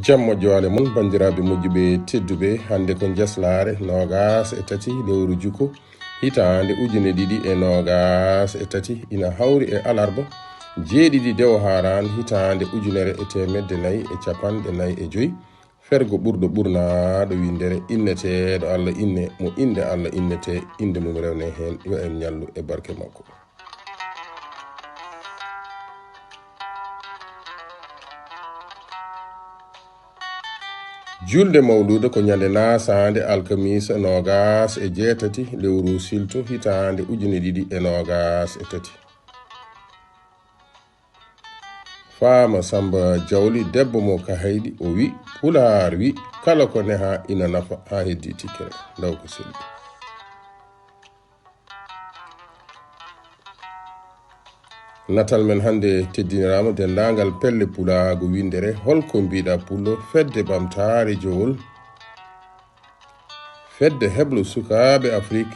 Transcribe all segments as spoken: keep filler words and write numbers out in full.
Jam moƴƴo ale mon, banndiraaɓe moƴƴuɓe tedduɓe. Hannde ko njeslaare noogaas e tati lewru juko, hitaande ujune ɗiɗi e noogaas e tati, ina hawri e alarba, jeeɗiɗi dewo haaraan, hitaande ujunere e teemedde nayi e capanɗe nayi e joy. Fergo ɓurɗo ɓurnaaɗo winndere, inneteeɗo Allah inne, mo innde Allah innetee, innde mum rewne heen, yo en ñallu e barke makko. Julde Mawluuda ko ñande naasaande alkamiisa noogaas e jeetati lewru silto hitaande ujune ɗiɗi e noogaas e tati. Faama Samba Jawli, debbo mo Kahayɗi, o wi, Pulaar wi, kala ko neha ina nafa, haa heddi tikkere. Ndaw ko selli. Natal men hannde teddiniraama denndaangal pelle pulaagu winndere. Holko mbiɗa pullo? Fedde Ɓamtaare Jowol, Fedde Heblo Sukaaɓe Afrik,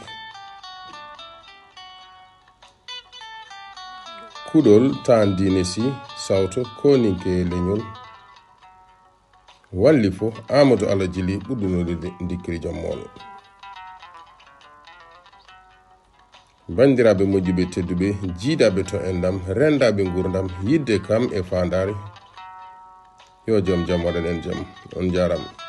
Kuɗol Taan Diine Si, Sawto Kooninke Leñol, Wallifo Amadou Alla Jili, ɓurdunoɗo Ndikkiri Jom Moolo. Banndiraaɓe moƴƴuɓe tedduɓe, jiidaɓe to enɗam, rendaɓe nguurndam, yidde kam e faandaare, yo joom jam waɗan en jam. On njaaraama.